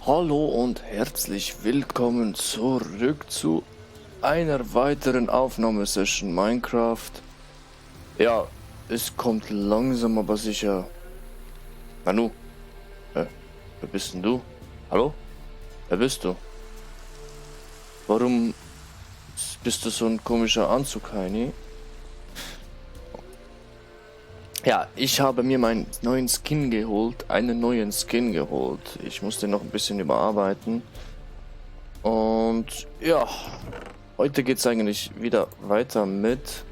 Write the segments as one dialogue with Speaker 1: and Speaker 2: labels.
Speaker 1: Hallo und herzlich willkommen zurück zu einer weiteren Aufnahmesession Minecraft. Ja, es kommt langsam aber sicher. Nanu, wer bist denn du? Hallo? Wer bist du? Warum bist du so ein komischer Anzug, Heini? Ja, ich habe mir meinen neuen Skin geholt, einen neuen Skin geholt. Ich musste noch ein bisschen überarbeiten. Und ja, heute geht es eigentlich wieder weiter mit.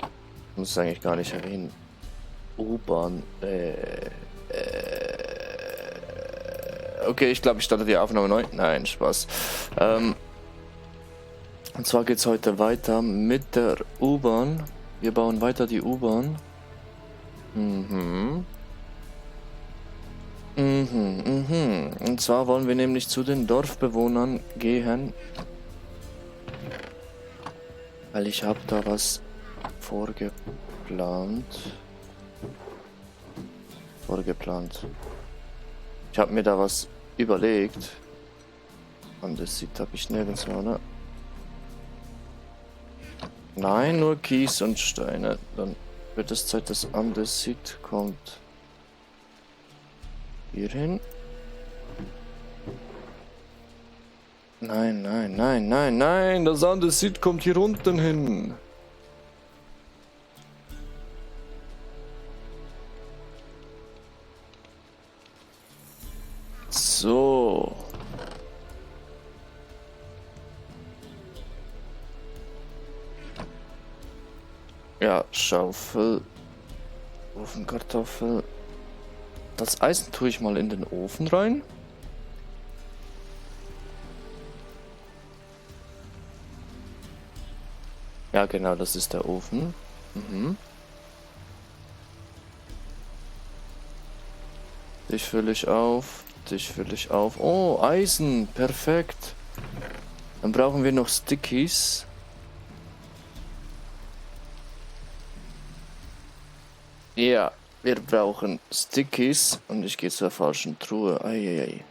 Speaker 1: Ich muss es eigentlich gar nicht erwähnen. U-Bahn. Okay, ich glaube, ich starte die Aufnahme neu. Nein, Spaß. Und zwar geht es heute weiter mit der U-Bahn. Wir bauen weiter die U-Bahn. Und zwar wollen wir nämlich zu den Dorfbewohnern gehen. Weil ich habe da was vorgeplant. Ich habe mir da was überlegt. Und das sieht habe ich nirgends mehr, ne? Nein, nur Kies und Steine. Dann wird es Zeit, dass Andesit kommt. Hier hin. Nein. Das Andesit kommt hier unten hin. So. Ja, Schaufel. Ofenkartoffel. Das Eisen tue ich mal in den Ofen rein. Ja, genau, das ist der Ofen. Dich fülle ich auf. Oh, Eisen. Perfekt. Dann brauchen wir noch Stickies. Ja, wir brauchen Stickies. Und ich gehe zur falschen Truhe. Eieiei.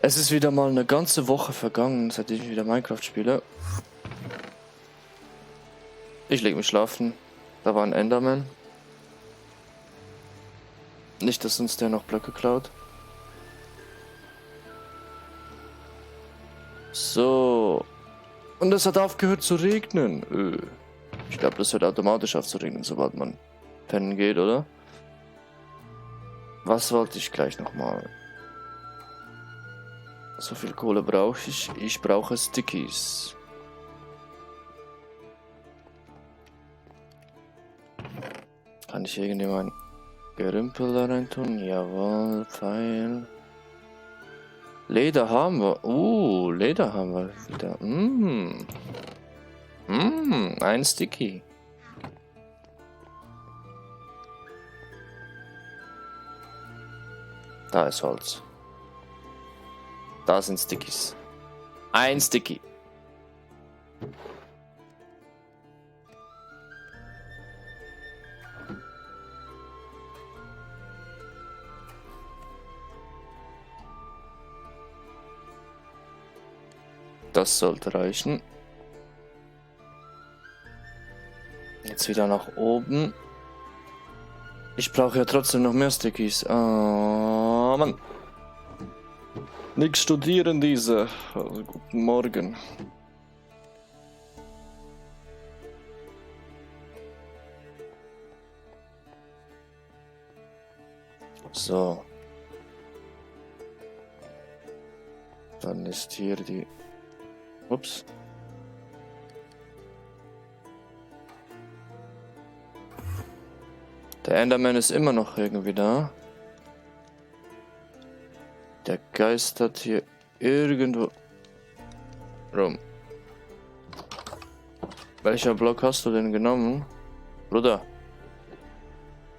Speaker 1: Es ist wieder mal eine ganze Woche vergangen, seit ich wieder Minecraft spiele. Ich lege mich schlafen. Da war ein Enderman. Nicht, dass uns der noch Blöcke klaut. So. Und es hat aufgehört zu regnen. Ich glaube, das hört automatisch auf zu regnen, sobald man pennen geht, oder? Was wollte ich gleich nochmal? So viel Kohle brauche ich. Ich brauche Stickies. Kann ich irgendjemand Gerümpel da rein tun? Jawohl, Pfeil. Leder haben wir. Leder haben wir wieder. Ein Sticky. Da ist Holz. Da sind Stickies. Ein Sticky. Das sollte reichen. Jetzt wieder nach oben. Ich brauche ja trotzdem noch mehr Stickies. Ah, Mann. Nix studieren diese. Also, guten Morgen. So. Dann ist hier die... Ups. Der Enderman ist immer noch irgendwie da. Der geistert hier irgendwo rum. Welcher Block hast du denn genommen? Bruder.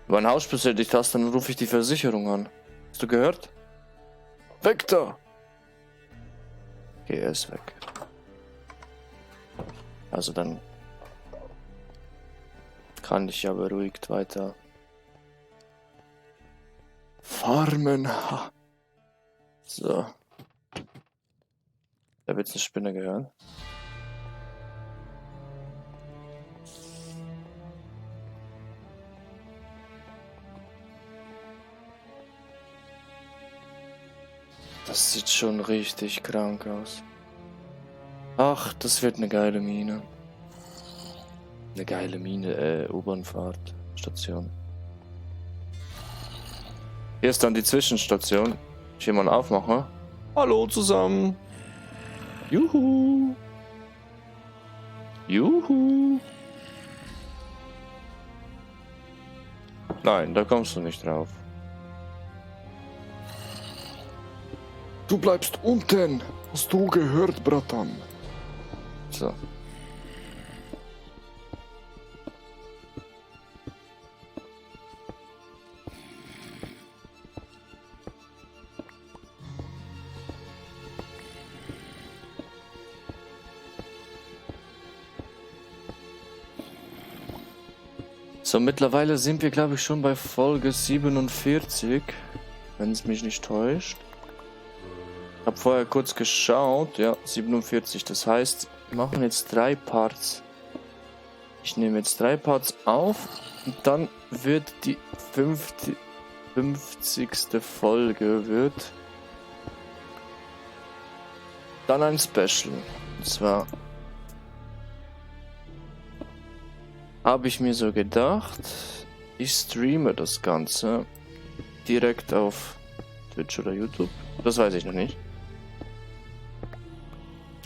Speaker 1: Wenn ein Haus beschädigt hast, dann rufe ich die Versicherung an. Hast du gehört? Weg da! Okay, er ist weg. Also dann kann ich ja beruhigt weiter Farmen. Ha. So. Da wird eine Spinne gehören. Das sieht schon richtig krank aus. Ach, das wird eine geile Mine. Eine geile Mine, U-Bahnfahrt, Station. Hier ist dann die Zwischenstation. Ich hier mal aufmachen. Hallo zusammen. Juhu. Juhu. Nein, da kommst du nicht drauf.
Speaker 2: Du bleibst unten. Hast du gehört, Bratan?
Speaker 1: So. So, mittlerweile sind wir, glaube ich, schon bei Folge 47, wenn es mich nicht täuscht. Ich habe vorher kurz geschaut, ja, 47, das heißt, wir machen jetzt 3 Parts. Ich nehme jetzt 3 Parts auf und dann wird die 50. Folge wird dann ein Special. Und zwar habe ich mir so gedacht, ich streame das Ganze direkt auf Twitch oder YouTube. Das weiß ich noch nicht.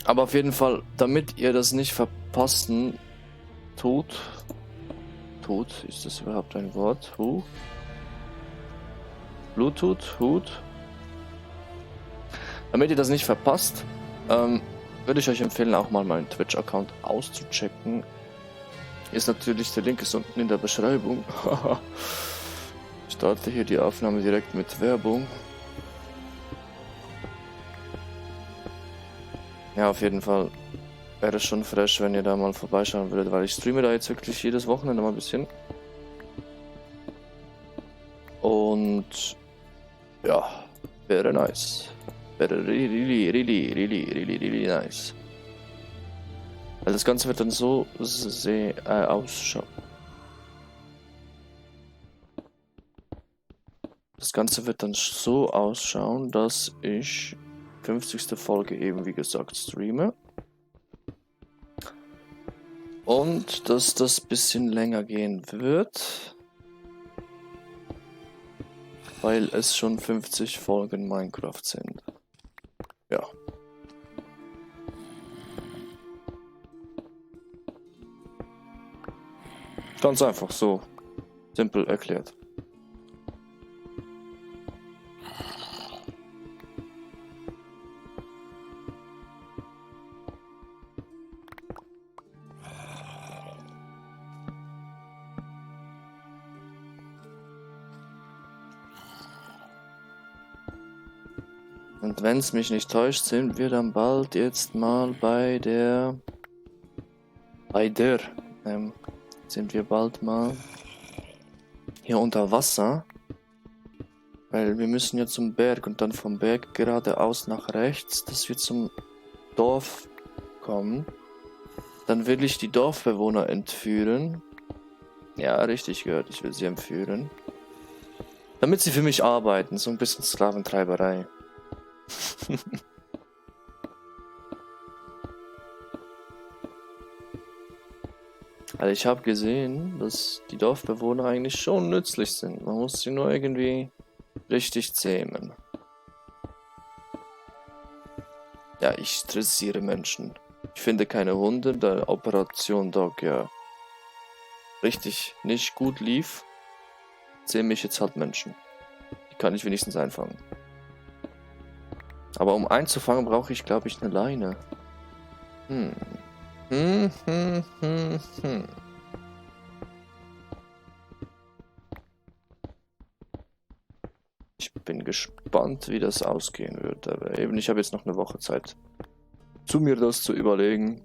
Speaker 1: Aber auf jeden Fall, damit ihr das nicht verpassen tut, ist das überhaupt ein Wort? Bluetooth, Hut. Damit ihr das nicht verpasst, würde ich euch empfehlen, auch mal meinen Twitch-Account auszuchecken. Ist natürlich, der Link ist unten in der Beschreibung. Ich starte hier die Aufnahme direkt mit Werbung. Ja, auf jeden Fall wäre es schon fresh, wenn ihr da mal vorbeischauen würdet, weil ich streame da jetzt wirklich jedes Wochenende mal ein bisschen. Und ja, wäre nice. Wäre really nice. Weil das Ganze wird dann so ausschauen. Das Ganze wird dann so ausschauen, dass ich 50. Folge eben wie gesagt streame. Und dass das ein bisschen länger gehen wird. Weil es schon 50 Folgen Minecraft sind. Ja. Ganz einfach so. Simpel erklärt. Und wenn es mich nicht täuscht, sind wir dann bald jetzt mal sind wir bald mal hier unter Wasser. Weil wir müssen ja zum Berg und dann vom Berg geradeaus nach rechts, dass wir zum Dorf kommen. Dann will ich die Dorfbewohner entführen. Ja, richtig gehört, ich will sie entführen. Damit sie für mich arbeiten, so ein bisschen Sklaventreiberei. Also ich habe gesehen, dass die Dorfbewohner eigentlich schon nützlich sind. Man muss sie nur irgendwie richtig zähmen. Ja, ich stressiere Menschen. Ich finde keine Hunde, da Operation Dog ja richtig nicht gut lief, zähme ich jetzt halt Menschen. Die kann ich wenigstens einfangen. Aber um einzufangen, brauche ich, glaube ich, eine Leine. Ich bin gespannt, wie das ausgehen wird. Aber eben, ich habe jetzt noch eine Woche Zeit, mir das zu überlegen.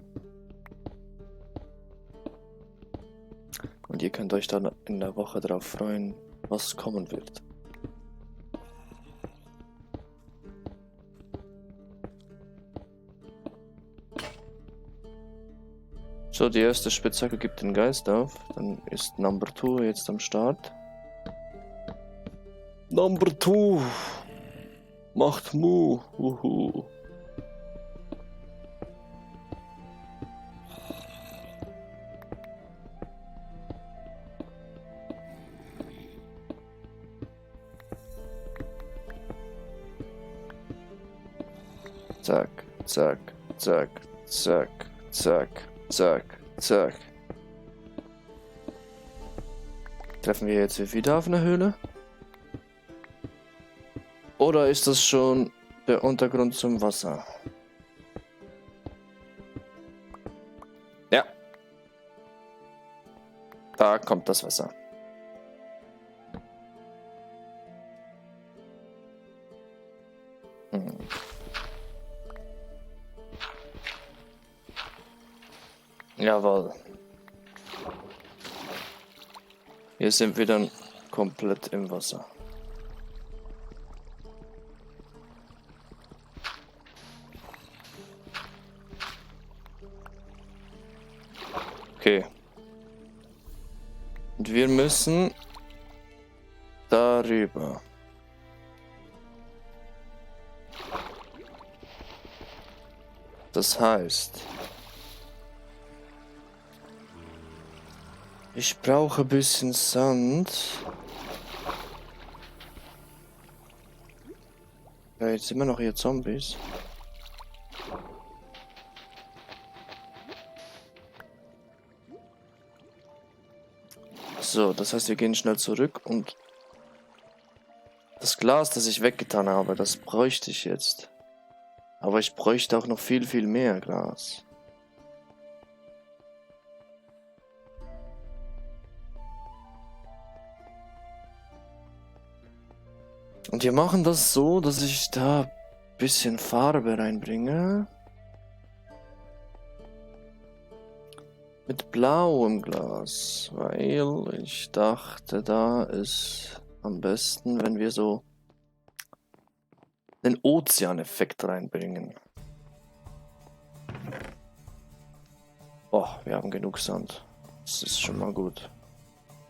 Speaker 1: Und ihr könnt euch dann in der Woche darauf freuen, was kommen wird. So, die erste Spitzhacke gibt den Geist auf. Dann ist Number 2 jetzt am Start.
Speaker 2: Number 2 macht Mu. Uhu.
Speaker 1: Zack, zack, zack, zack, zack, zack, zack. Treffen wir jetzt wieder auf eine Höhle? Oder ist das schon der Untergrund zum Wasser? Ja. Da kommt das Wasser. Jawohl. Hier sind wir dann komplett im Wasser. Okay. Und wir müssen darüber. Das heißt, ich brauche ein bisschen Sand. Ja, jetzt immer noch hier Zombies. So, das heißt, wir gehen schnell zurück und das Glas, das ich weggetan habe, das bräuchte ich jetzt. Aber ich bräuchte auch noch viel, viel mehr Glas. Und wir machen das so, dass ich da ein bisschen Farbe reinbringe. Mit blauem Glas, weil ich dachte, da ist am besten, wenn wir so einen Ozeaneffekt reinbringen. Boah, wir haben genug Sand. Das ist schon mal gut.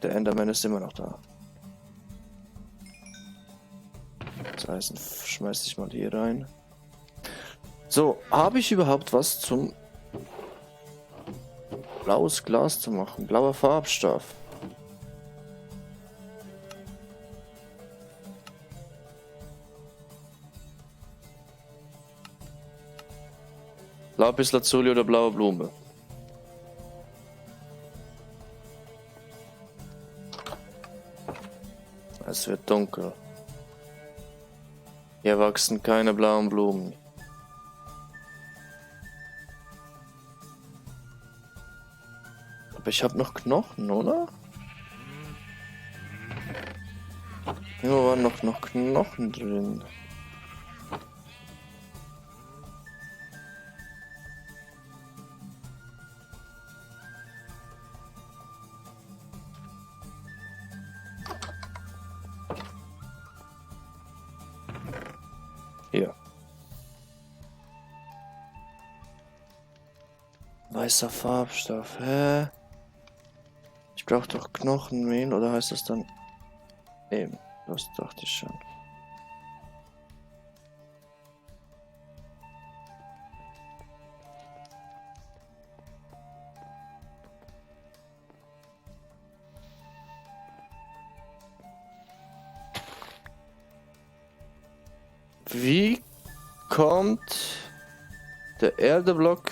Speaker 1: Der Enderman ist immer noch da. Das heißt, schmeiß ich mal hier rein. So, habe ich überhaupt was zum blaues Glas zu machen? Blauer Farbstoff. Lapis Lazuli oder blaue Blume? Es wird dunkel. Hier wachsen keine blauen Blumen. Aber ich habe noch Knochen, oder? Irgendwo waren noch Knochen drin. Hier. Weißer Farbstoff, hä? Ich brauche doch Knochenmehl, oder heißt das dann... Eben, das dachte ich schon. Wie kommt der Erdeblock?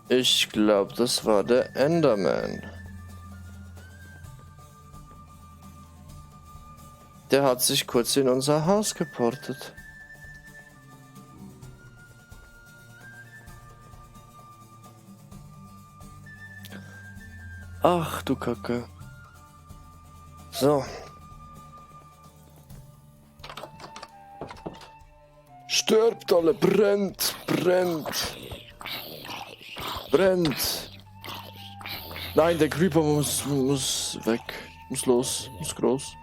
Speaker 1: Ich glaube, das war der Enderman. Der hat sich kurz in unser Haus geportet. Ach du Kacke. So.
Speaker 2: Stirbt alle, brennt, brennt. Brennt.
Speaker 1: Nein, der Creeper muss weg. Muss los. Muss groß.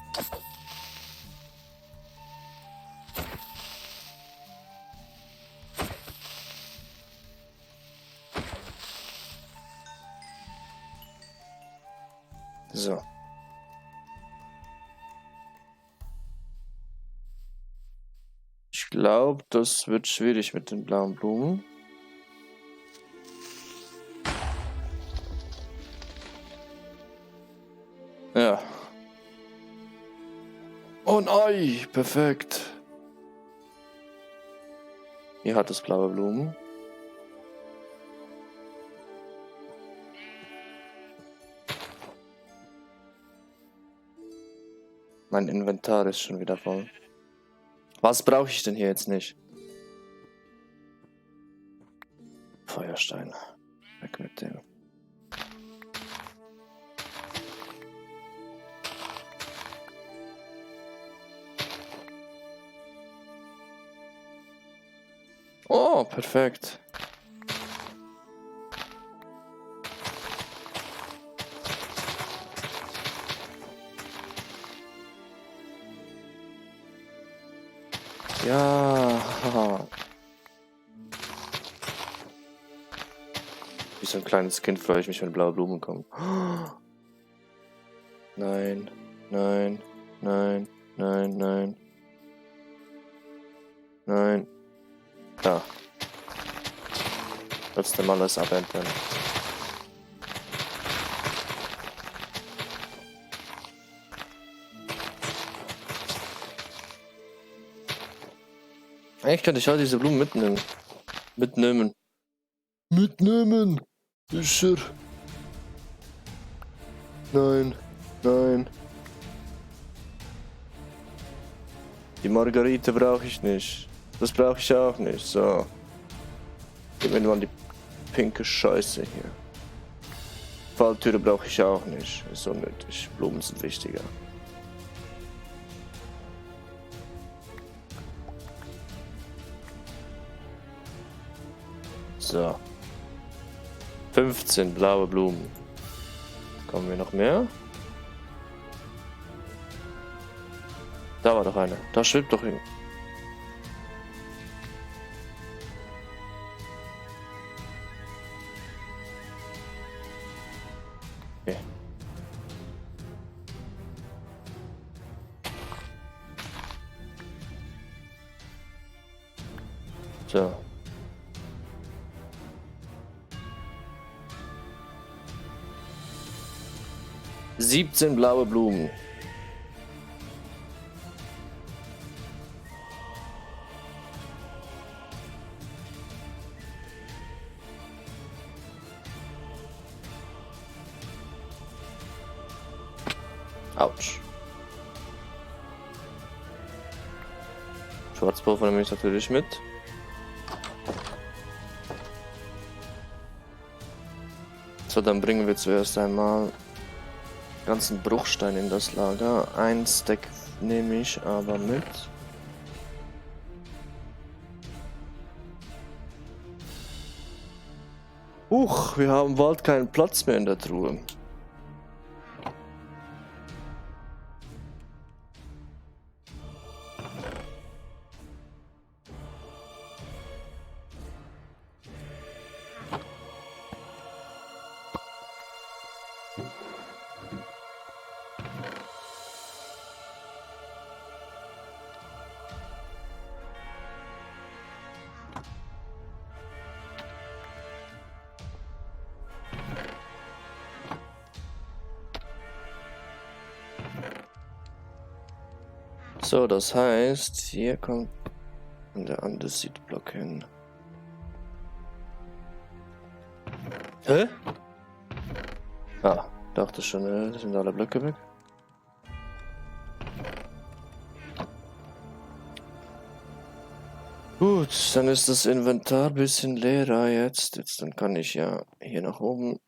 Speaker 1: So. Ich glaube, das wird schwierig mit den blauen Blumen. Ja. Oh nein, perfekt. Hier hat es blaue Blumen. Mein Inventar ist schon wieder voll. Was brauche ich denn hier jetzt nicht? Feuerstein. Weg mit dem. Oh, perfekt. Ja. Haha. Wie so ein kleines Kind freue ich mich, wenn blaue Blumen kommen. Nein, nein, nein, nein, nein. Nein. Da. Trotzdem alles abentern. Eigentlich könnte ich all diese Blumen mitnehmen. Mitnehmen! Sicher. Nein, nein. Die Margarite brauche ich nicht. Das brauche ich auch nicht. So. Gib mir mal die pinke Scheiße hier. Falltüre brauche ich auch nicht. Ist unnötig. Blumen sind wichtiger. So. 15 blaue Blumen. Kommen wir noch mehr? Da war doch eine. Da schwebt doch hin. Okay. So. Siebzehn blaue Blumen. Autsch. Schwarzpulver nehme ich natürlich mit. So, dann bringen wir zuerst einmal ganzen Bruchstein in das Lager. Ein Stack nehme ich aber mit. Wir haben bald keinen Platz mehr in der Truhe. So, das heißt, hier kommt der Andesit-Block hin. Hä? Ah, dachte schon, sind alle Blöcke weg. Gut, dann ist das Inventar ein bisschen leerer jetzt. Dann kann ich ja hier nach oben